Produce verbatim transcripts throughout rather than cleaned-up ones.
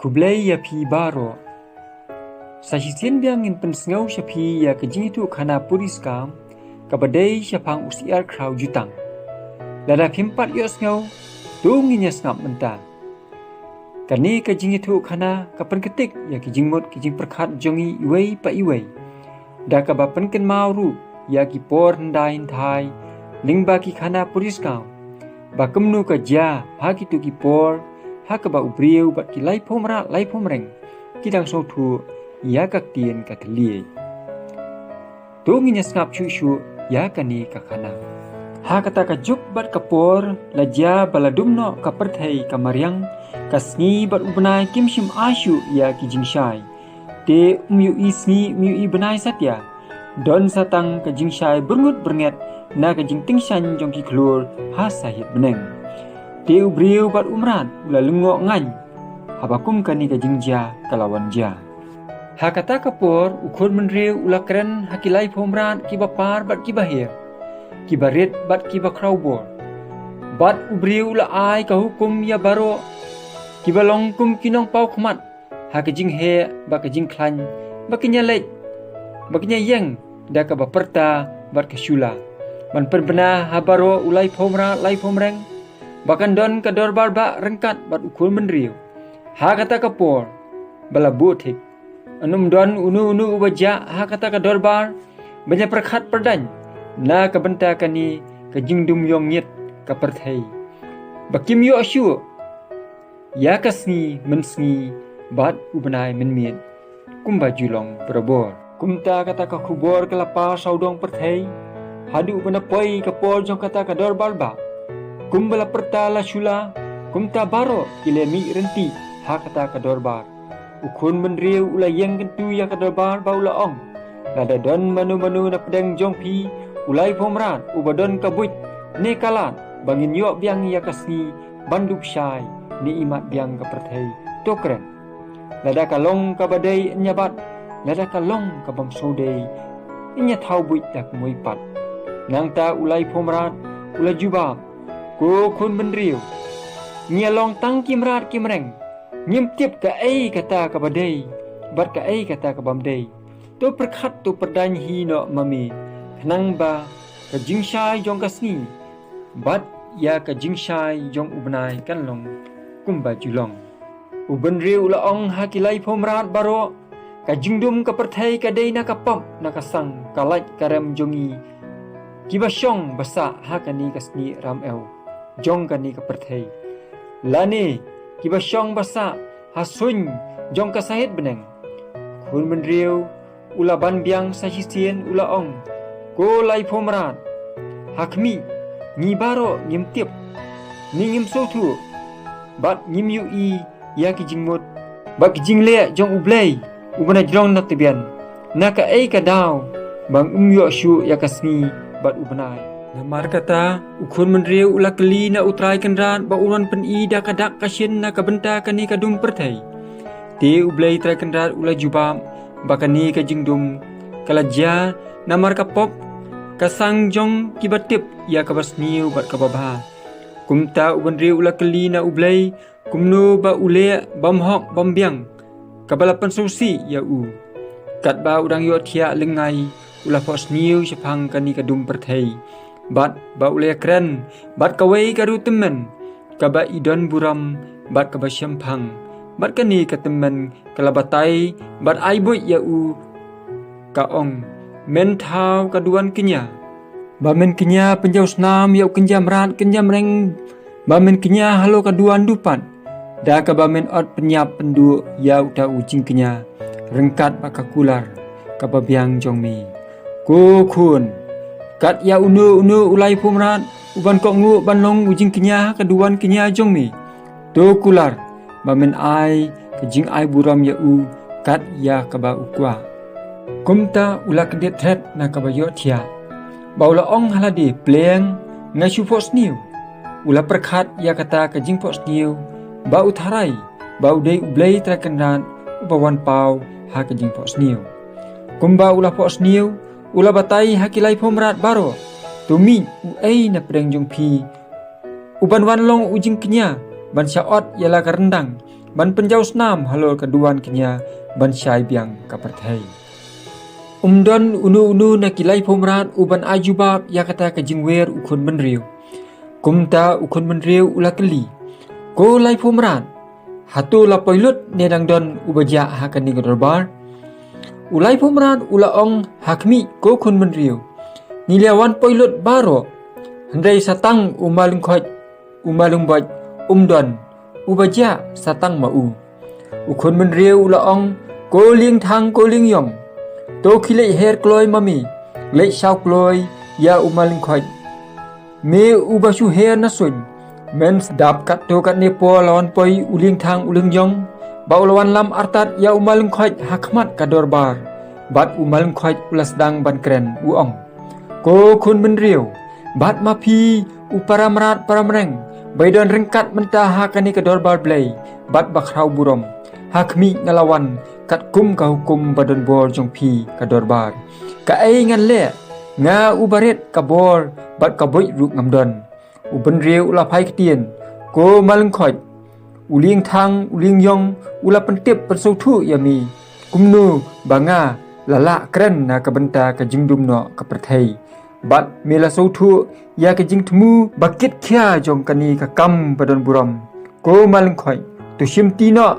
Khublei ïa phi baroh. Sa shisien biang ngin pynsngew sha phi ïa ka jingïathuhkhana puriskam kaba dei shaphang u syiar khraw jutang. Lada phim pat ïohsngew, to ngin ïa sngap mynta. Kane ka jingïathuhkhana ka pynkyrtiat ïa ki jingmut ki jingpyrkhat jong ngi iwei pa iwei, da kaba pynkynmaw ruh ïa ki por hyndai hynthai lyngba ki khana puriskam, ba kumno ka jia ha kito ki por ha kaba u briew bad ki laiphew mrad laiphew mreng ki dang sngewthuh ïa ka ktien ka thylliej. To ngin ïa sngap shuh shuh ïa kane ka khana. Ha kata ka juk bad ka por la jia ba la dum noh ka pyrthei ka mariang, ka sngi bad u bnai kim shym ai shuh ïa ki jingshai. Te um ïohi sngi um ïohi bnai satia. Don sa tang ka jingshai byrngut byrnget na ka jingtyngshaiñ jong ki khlur ha sahit bneng. Te u briew bad u mrad u la lyngngoh ngaiñ haba kum kane ka jingjia ka la wan jia. Ha kata ka por u khun bynriew u la kren ha ki laiphew mrad kiba par bad kiba her, kiba rit bad kiba khrawbor. Bad u briew u la ai ka hukum ïa baroh kiba long kum ki nongpaw khmat ha ka jingheh bad ka jingkhlaiñ, ba kin ïa leit, ba kin ïa ïeng da kaba pyrta bad ka shula, ban pynbna ha baroh u laiphew mrad laiphew mreng ba kan don ka dorbar bah ryngkat bad u khun bynriew. Ha kata ka por ba la buh thik, un ym don uno uno uba jah ha kata ka dorbar ban ïa pyrkhat pyrdaiñ na ka bynta kane ka jingdum ïong ngit ka pyrthei, ba kim ïoh shuh ïa ka sngi mynsngi bad u bnai mynmiet kumba ju long barabor. Kumta kata ka khubor ka la paw sawdong pyrthei, haduh ba na poi ka por jong kata ka dorbar bah. Kumba la pyrta la shula, kumta baroh ki la mih ryntih ha kata ka dorbar. U khun bynriew u la ïeng kyntu ïa ka dorbar ba u la ong, lada don mano mano na pdeng jong phi u laiphew mrad uba don ka buit ne ka lad ba ngin ïoh biang ïa ka sngi ban dup shai ne imat biang ka pyrthei, to kren. Lada ka long kaba dei, yn ïa bat. Lada ka long kabym sngewdei, yn ïa thaw buit da kumwei pat. Nangta u laiphew mrad u la jubab, ko khun bynriew, ngi ïa long tang ki mrad ki mreng, ngim tip kaei kata kaba dei bad kaei kata kabym dei. To pyrkhat, to pyrdaiñ hi noh ma me, khnang ba ka jingshai jong ka sngi bad ïa ka jingshai jong u bnai kan long kumba ju long. U bynriew u la ong ha ki laiphew mrad baroh, ka jingdum ka pyrthei ka dei na ka pop na ka sang ka lait ka rem jong ngi kiba shong ba sah ha kane ka snieh ram ew jong kane ka pyrthei, lane kiba shong ba sah ha suiñ jong ka sahit bneng. Khun bynriew u la ban biang sa shisien u la ong, ko laiphew mrad, ha khmih, ngi baroh ngim tip ne ngim sngewthuh bad ngim ïohi ïa ki jingmut bad ki jingleh jong U Blei uba na jrong na tbian, na kaei ka daw ba ngim ïoh shuh ïa ka sngi bad u bnai. Namar kata u khun bynriew u la kylli na U Trai Kynrad ba un wan pyni da ka dak ka shin na ka bynta kane ka dum pyrthei. Te U Blei Trai Kynrad u la jubab ba kane ka jingdum ka la jia namar ka pop ka sang jong kiba tip ïa kaba sniew bad kaba bha. Kumta u bynriew u la kylli na U Blei kumno ba u leh bymhok bymbiang kaba la pynsngewsih ïa u, katba u dang ïohthiah lyngngai u la phohsniew shaphang kane ka dum pyrthei, bad ba u la ïakren bad kawei ka riewtymmen kaba i don burom bad kaba shemphang, bad kane ka tymmen ka la batai bad ai buit ïa u, ka ong, men thaw ka duwan kñia, ba men kñia pynjaw snam ïa u kynja mrad kynja mreng, ba men kñia halor ka duwan dupat, da kaba men ot pynïap pynduh ïa uta u jingkñia ryngkat bad ka kular kaba biang jong me. Ko khun, kat ïa uno uno u laiphew mrad uban kohnguh ban long u jingkñia ha ka duwan kñia jong me, to kular ba men ai ka jingai burom ïa u kat ïa kaba u kwah. Kumta u la kyndit thret na kaba ïohthiah, ba u la ong ha lade, pleng, nga shu phohsniew. U la pyrkhat ïa kata ka jingphohsniew ba u tharai ba u dei U Blei Trai Kynrad uba wan paw ha ka jingphohsniew. Kumba u la phohsniew u la batai ha ki laiphew mrad baroh, to mih uei na pdeng jong phi uban wan long u jingkñia ban shah ot ïa la ka ryndang, ban pynjaw snam halor ka duwan kñia ban shai biang ka pyrthei. Um don uno uno na ki laiphew mrad u ban ai jubab ïa kata ka jingwer u khun bynriew. Kumta u khun bynriew u la kylli, ko laiphew mrad, hato la poi lut ne dang don uba jah ha kane ka dorbar? U laiphew mrad u la ong, ha khmih ko khun bynriew, ngi la wan poi lut baroh, hynrei sa tang u ma Lyngkhoit, u ma Lyngboit um don, uba jah sa tang ma u. U khun bynriew u la ong, ko Liengthang ko Liengïong, to khie leit her kloi ma me, leit shaw kloi ïa u ma Lyngkhoit. Me uba shu her na suiñ, men sdap katto katne por la wan poi u Liengthang u Liengïong, ba u la wan lam artat ïa u ma Lyngkhoit ha khmat ka dorbar, bad u ma Lyngkhoit u la sdang ban kren u ong, ko khun bynriew, bad ma phi u para mrad para mreng, ba i don ryngkat mynta ha kane ka dorbar Blei, bad ba khraw burom, ha khmih nga la wan katkum ka hukum ba don bor jong phi ka dorbar. Kaei ngan leh, nga uba rit ka bor bad ka buit ruh ngam don. U bynriew u la phai ktien, ko ma Lyngkhoit, u Liengthang u Liengïong u la pyntip pynsngewthuh ïa me kumno ba nga la lah kren na ka bynta ka jingdum noh ka pyrthei. Bad me la sngewthuh ïa ka jingthmu ba kit khia jong kane ka kam ba don burom. Ko ma Lyngkhoit, to shimti noh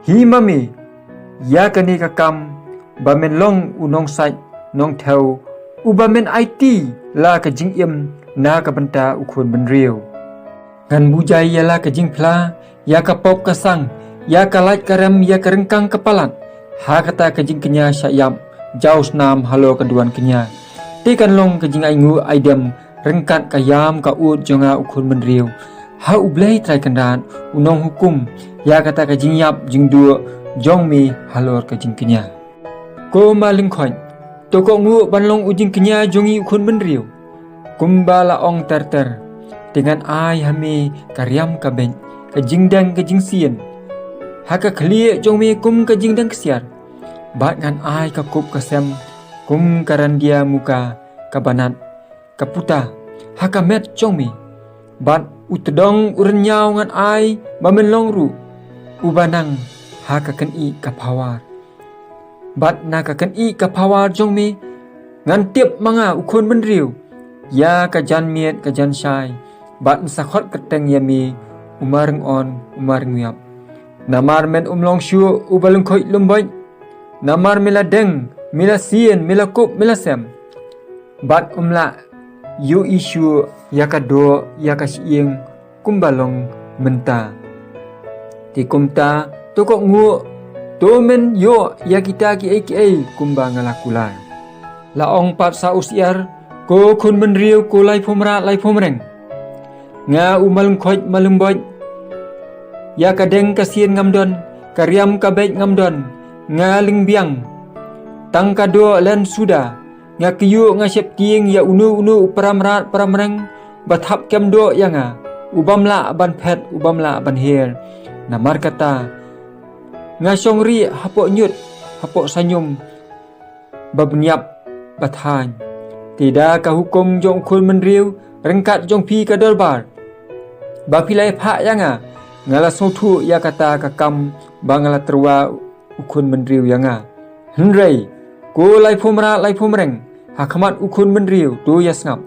hi ma me ïa kane ka kam, ba men long u nongsait nongthew, uba men aiti la ka jingim na ka bynta u khun bynriew. Ngan bujai ïa la ka jingphla, ïa ka pop ka sang, ïa ka lait ka rem, ïa ka ryngkang ka palat ha kata ka jingkñia shah ïap jaw snam halor ka duwan kñia. Te kan long ka jingainguh aidem ryngkat ka ïam ka ud jong nga u khun bynriew ha U Blei Trai Kynrad, u nonghukum, ïa kata ka jingïap jingduh jong me halor ka jingkñia. Ko ma Lyngkhoit, to kohnguh ban long u jingkñia jong ngi u khun bynriew. Kumba la ong ter ter, te ngan ai ha me ka riam ka beit, ka jingdeng ka jingsien ha ka khlieh jong me kum ka jingdeng ksiar. Bad ngan ai ka kup ka sem kum ka randia muka, ka banat ka puta ha ka met jong me. Bad u tdong u rynñiaw ngan ai ba men long ruh uba nang ha ka kynthih ka phawar. Bad na ka kynthih ka phawar jong me ngan tip ma nga u khun bynriew ïa ka janmiet ka janshai, bad yn sa khot kyrteng ïa me u ma Ryngon, u ma Ryngwiap. Namar men ym long shuh uba Lyngkhoit Lyngboit. Namar me la deng, me la sien, me la kup, me la sem. Bad ym lah ïohi shuh ïa ka doh, ïa ka shyieng kumba long mynta. Te kumta, to kohnguh, to men ïoh ïa kita kiei kiei kumba nga la kular. La ong pat sa u syiar, ko khun bynriew, ko laiphew mrad laiphew mreng. Nga u ma Lyngkhoit ma Lyngboit, ïa ka deng ka sien ngam don, ka riam ka beit ngam don, nga lyngbiang. Tang ka doh len suda, nga kyiuh nga sheptieng ïa uno uno u para mrad para mreng ba thap kem doh ïa nga, u bym lah ban phet, u bym lah ban her. Namar kata, nga shong rieh hapoh ñiut, hapoh saiñum ba bniap ba thaiñ. Te da ka hukum jong u khun bynriew ryngkat jong phi ka dorbar ba phi la ïa phah ïa nga, nga la sngewthuh ïa kata ka kam ba nga la tyrwa u khun bynriew ïa nga. Hynrei ko laiphew mrad laiphew mreng, ha khmat u khun bynriew, to ïa sngap,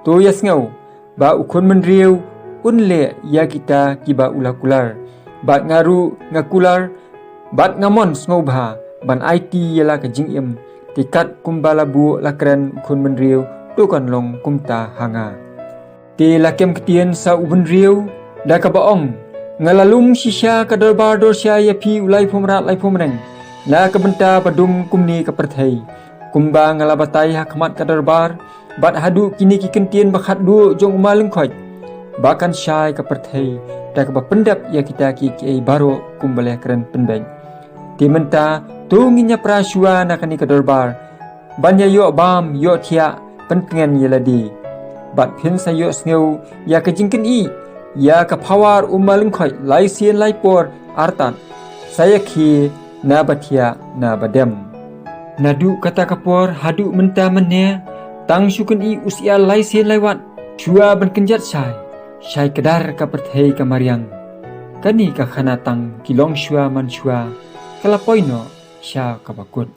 to ïa sngew ba u khun bynriew un leh ïa kita kiba u la kular. Bad nga ruh nga kular bad nga mon sngewbha ban aiti ïa la ka jingim. Te kat kumba la buh la kren u khun bynriew, to kan long kumta ha nga. Te la kem ktien sa u bynriew da kaba ong, nga la lum shisha ka dorbar dorsha ïa phi u laiphew mrad laiphew mreng na ka bynta ba dum kumne ka pyrthei, kumba nga la batai ha khmat ka dorbar bad haduh kine ki kyntien ba khatduh jong u ma Lyngkhoit, ba kan shai ka pyrthei da kaba pyndep ïa kita kiei kiei baroh kumba la kren pynbeit. Te mynta to ngin ïa pra shuwa na kane ka dorbar ban ïa ïoh bam ïoh thiah, pyntngen ïa lade. Bad phin sa ïoh sngew ïa ka jingkynthih ïa ka phawar u ma Lyngkhoit lai sien lai por artat, sa ïa khie na ba thiah na ba dem. Naduh kata ka por haduh mynta mynne, tang shu kynthih u syiar lai sien lai wat shuwa ban kynjat shai, shai kdar ka pyrthei ka mariang. Kane ka khana tang ki longshuwa mansuwa ka la poi noh sha kaba kut.